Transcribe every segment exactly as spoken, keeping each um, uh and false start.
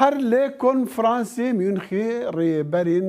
Her li konferansê Münxê rêberên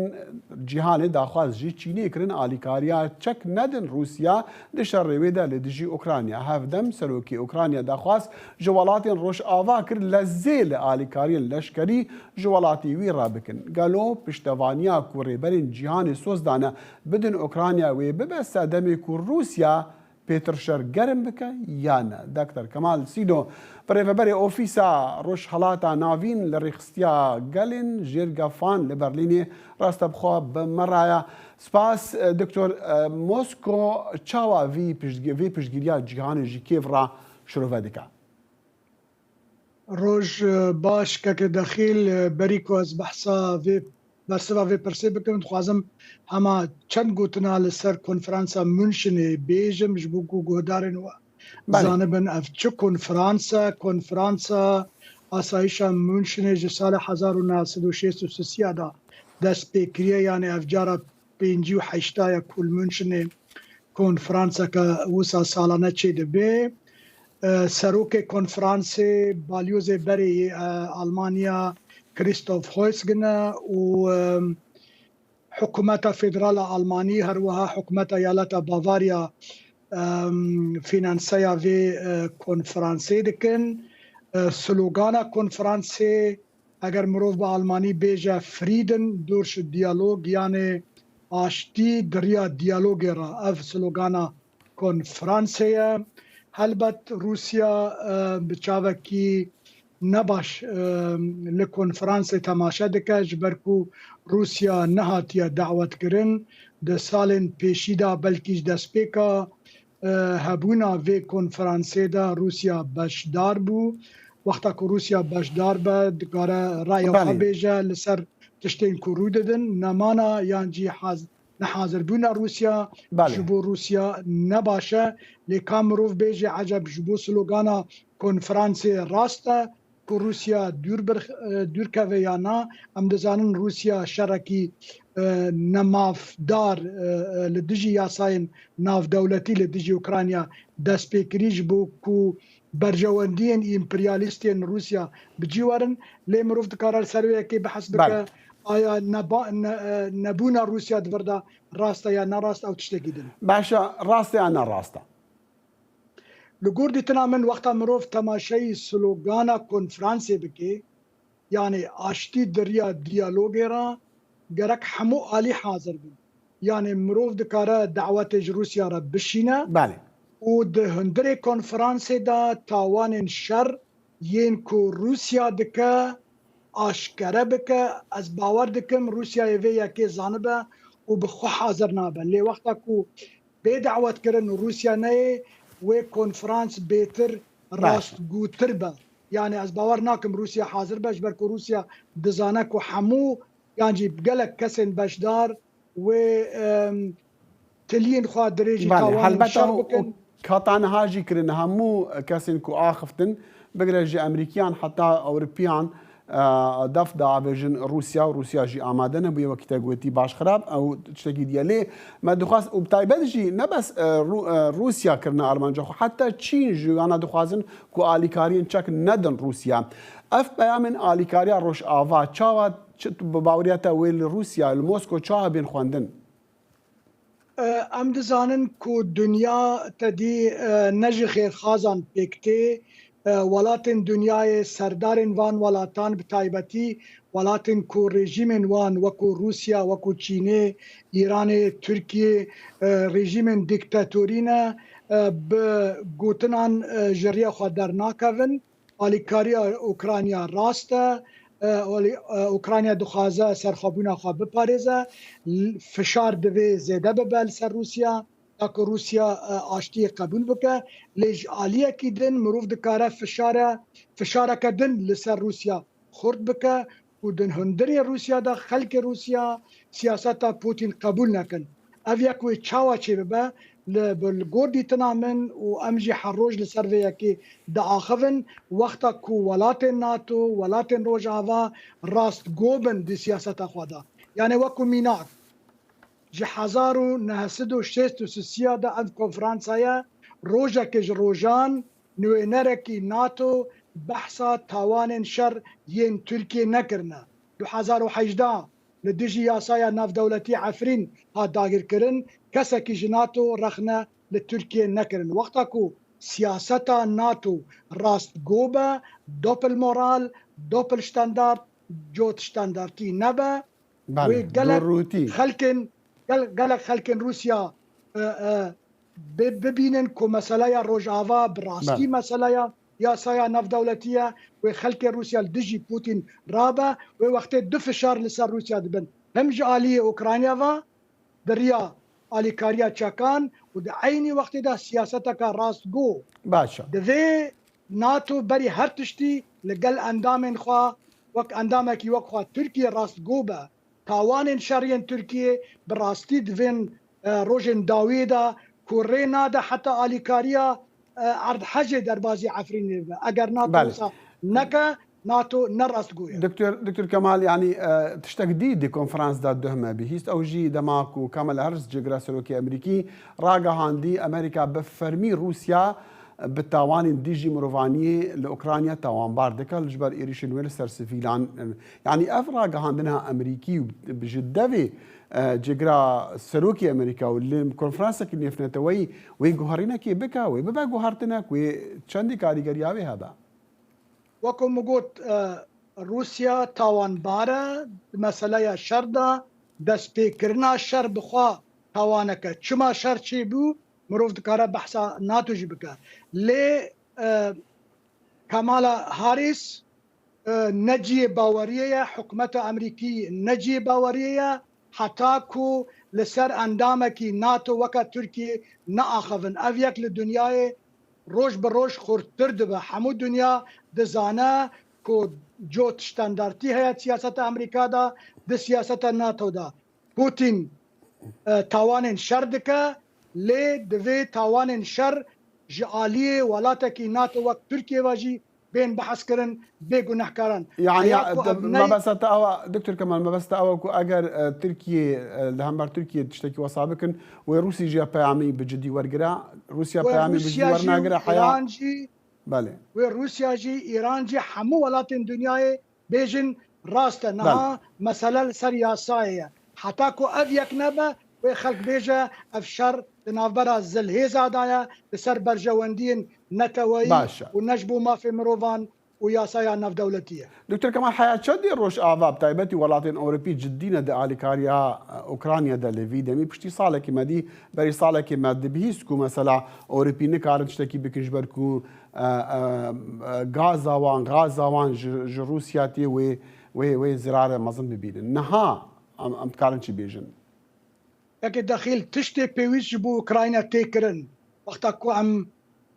cîhanê daxwaz ji Çînê kirin alîkariya çek nedin Rûsya di şerê wê de li dijî Ukrayna. Hevdem serokê Ukrayna daxwaz ji welatên Rojava kir lezê li alîkariyên leşkerî ji welatê wî re bikin. Gelo piştevaniya ku rêberên cîhanê soz dane bidin Ukrayna wê bibe sedemê ku Rûsya pêtir şer germ bike ya ne? Doktor Kemal Sîdo, birêveberê Ofîsa Rojhelata Navîn li Rêxistiya Gelên Jêrgefan li Berlînê rastebixwe bi me re ye. Spas, e, Doktor, e, Mosko çawa vî piştgi-, vê piştgiriya cîhanê ji Kiev re şirove dike? Roj, e, baş, keke Dexîl, e, berî ku ez behsa vê, bersiva vê pirsê bikim, dixwazim hema çend gotina li ser konferansa Münşinê bêjim, ji bo ku guhdarên we Belê. zanibin ev çi konferans e. Konferansa Asayişa Münşinê ji sala hezar û neh sed û şêst û sisiya de dest pê kiriye, yanî ev cara pêncî û heşta ye ku li Münşinê konferanseke wisa salane çêdibe. E, serokê konferansê balyozê berê yê, e, Almanya Christoph Heusgen e û, e, hikûmeta federal a Almanî, her wiha hikûmeta eyaleta Bavarya, e, fînanseya vê, e, konferansê dikin. E, slogana konferansê, eger mirov bi almanî bêje Frieden durch Dialog, yanê aştî di riya diyalogê re, ev slogana konferansê ye. Helbet Rûsya, e, bi çavekî nebaş, e, li konferansê temaşe dike, ji ber ku Rûsya nehatiye dawetkirin. Di salên pêşî de belkî ji destpêka e, hebûna vê konferansê de Rûsya beşdar bû. Wexta ku Rûsya beşdar be, dikare raya xwe Belê. bêje li ser tiştên ku rû didin, nemana yan jî haz-, nehazirbûna Rûsya Belê. ji bo Rûsya ne baş e. Lê ka mirov bêje, eceb ji bo slogana konferansê rast e, ku Rûsya dûr bir, e, dûr keve ya na, em dizanin Rûsya şerekî, e, nemavdar, e, e, li dijî yasayên navdewletî li dijî Ukrayna dest pê kirî, ji bo ku berjewendiyên împeryalîstên Rûsya bi cî werin. Lê mirov dikare li ser wê yekê behs bike, Belê. aya neba-, ne-, e, nebûna Rûsya di vir de rast e ya ne rast, ew tiştekî din e. Baş e, rast e ya ne rast e? Li gor dîtina min, wexta mirov temaşeyî slogana konferansê bike, yanî aştî di riya diyalogê re, gerek hemû alî hazir bin. Yanî mirov dikare dawetê ji Rûsya re bişîne Belê. û di hundirê konferansê de tawanên şer yên ku Rûsya dike aşkere bike. Ez bawer dikim Rûsyayê vê yekê zanibe û bi xwe hazir nabe. Lê wexta ku bê dawetkirin Rûsya neyê, wê konferans bêtir Baş e. rastgûtir be. Yanî ez bawer nakim Rûsya hazir be, ji ber ku Rûsya dizane ku hemû yan jî gelek kesên beşdar wê, em, tiliyên xwe dirêjî Belê, tawanên helbet şer ew bikin. Ka ta niha jî kirin, hemû kesên ku axiftin, bigire ji Emerîkiyan heta Ewropiyan, e, def diavêjin Rûsya û Rûsya jî amade nebûye, wekî te gotî, baş xirab, ew tiştekî diye. Lê me dixwest û bi taybet jî ne bes, e, Rû-, e, Rûsya kirine armanca xwe, heta Çîn ji wana dixwazin ku alîkariyên çek nedin Rûsya. Ev peyamên alîkariya Rojava çawa, çi, bi baweriya te wê li Rûsya, li Mosko çawa bên xwendin? E, em dizanin ku dinya te dî, e, ne ji xêrxazan pêk tê. E, welatên dinyayê, serdarên van welatan, bi taybetî welatên ku rejîmên wan wekû Rûsya, wekû Çînê, Îranê, Tirkiyê, e, rejîmên dîktatorî ne, e, bi gotinan, e, ji riya xwe dernakevin. Alîkariya Ukrayna rast e. E, alî-, e, Ukrayna dixwaze serxwebûna xwe biparêze. L-, fişar divê zêde bibe li ser Rûsya, ta ku Rûsya, e, aştiyê qebûl bike. Lê ji aliyekî din mirov dikare fişare, fişareke din li ser Rûsya xurt bike û di hundirê Rûsya de xelkê Rûsya siyaseta Putin qebûl nekin. Ev yek wê çawa çêbibe, li, bi, li gor dîtina min û em jî her roj li ser vê yekê diaxivin, wexta ku welatên NATO, welatên Rojava rastgo bin di siyaseta xwe de. Yanê wekû mînak, ji hezar û neh sed û şêst û sisiya de ev konferansa ye, rojekê ji rojan nûênerekî NATO behsa tawanên şer yên Tirkiyê nekirine. Du hezar û hejdeh li dijî yasaya navdewletî Efrîn hat dagirkirin, kesekî ji NATO rexne li Tirkiyê nekirin. Wexta ku siyaseta NATO rastgo be, doppelmoral, doppelstandard, cotstandartî nebe, Belê, wê gelek dûrûtî. Xelkên, gel-, gelek xelkên Rûsya, e, e, bi-, bibînin ku meseleya Rojava bi rastî Belê. Meseleya yasaya navdewletî ye, wê xelkê Rûsya li dijî Putin rabe, wê wextê du fişar li ser Rûsya dibin. Hem ji aliyê Ukrayna ve, di riya alîkariya çekan û di eynî wextê de siyaseteke rastgo. Baş e. Divê NATO berî her tiştî li gel endamên xwe, wek endamekî wek xwe Tirkiye rastgo be. Tawanên şeriyên Tirkiye bi rastî divên, e, rojên dawiyê de ku rê nade heta alîkariya, e, erdhejê derbazî Efrînê be. Eger NATO Belê. Wisa neke, NATO ne rastgo ye. Doktor, Doktor Kemal, yanî, e, tiştek dî di konferans de duh me bihîst. Ew jî dema ku Kamala Harris, cêgira serokê Amerîkî, ragihandî, Amerîka bi fermî Rûsya bi tawanên dijî mirovaniyê li Ukrayna tawanbar dike, li ji ber êrişên wê li ser sivîlan. Yanî ev ragihandina Amerîkî û bi ji devê, e, cêgira serokê Amerîka û li konferansekî nêvneteweyî wê guherînekê bike, wê bibe guhertinek, wê çendî karîgeriya wê hebe. Wekî min got, e, Rûsya tawanbar e, di meseleya şer de, destpêkirina şer bi xwe tawaneke. Çima şer çêbû, mirov dikare behsa NATO jî bike. Lê, e, Kamala Harris, e, ne cihê baweriyê ye, hikûmeta Amerîkî ne cihê baweriyê ye, heta ku li ser endamekî NATO weke Tirkiye neaxivin. Ev yek li dinyayê roj bi roj xurttir dibe. Hemû dinya dizane ku cot standartî heye siyaseta Amerîka de, di siyaseta NATO de. Putin, e, tawanên şer dike, lê divê tawanên şer ji aliyê welatekî NATO wek Tirkiye ve jî bên behskirin, bê gunehkaran. Yani, Heya ku de-, ev ney- mebesta te ew e, Doktor Kemal, mebesta ew e ku eger, e, Tirkiye, e, li hember Tirkiye tiştekî wesa bikin, wê Rûsî jî peyamî bi cidî wergire, Rûsya Wê peyamî bi cidî Rûsya jî wernagire, û heya Îran jî, Belê. Wê Rûsya jî, Îran jî, hemû welatên dinyayê bêjin rast e. Niha Belê. Mesele li ser yasayê ye. Heta ku ev yek nebe, wê xelk bêje ev şer di navbera zilhêza de ye, li ser berjewendiyên neteweyî Baş e. Û ne ji bo mafê mirovan û yasaya navdewletî ye. Doktor Kemal, heya çendê Rojava, bi taybetî welatên Ewropî cidî ne di alîkariya, e, Ukrayna de li vî demî? Piştî salekî me dî, berî salekê me dibihîst ku mesela Ewropî nikarin tiştekî bikin ji ber ku, e, e, e, gaza wan, gaza wan ji, ji Rûsya tê wê, wê, wê zirare mezin bibînin. Niha em, em dikarin çi bêjin? Yekê dexîl tiştê pêwîst ji bo Ukrayna tê kirin. Wexta ku em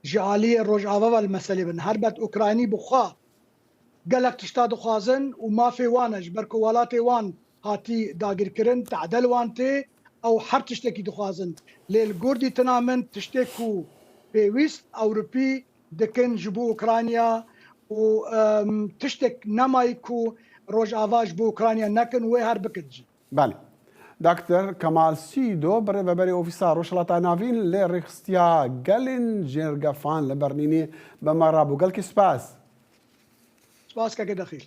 ji aliyê Rojava ve li meselê bin. Helbet Ukraynî bi xwe gelek tişta dixwazin û mafê wan e, ji ber ku welatê wan hatî dagirkirin, tedel wan tê, ew her tiştekî dixwazin. Lê li gor dîtina min tiştê ku pêwîst Ewropî dikin ji bo Ukrayna û, em, tiştek nemayî ku Rojava ji bo Ukrayna nekin, wê her bikin jî. Belê. Doktor Kemal Sîdo, birêveberê Ofîsa Rojhilata Navîn lê rêxistiya gelên jêrgefan li Berlînê bi me re bû. Gelkî spas. Spas keke Dexîl.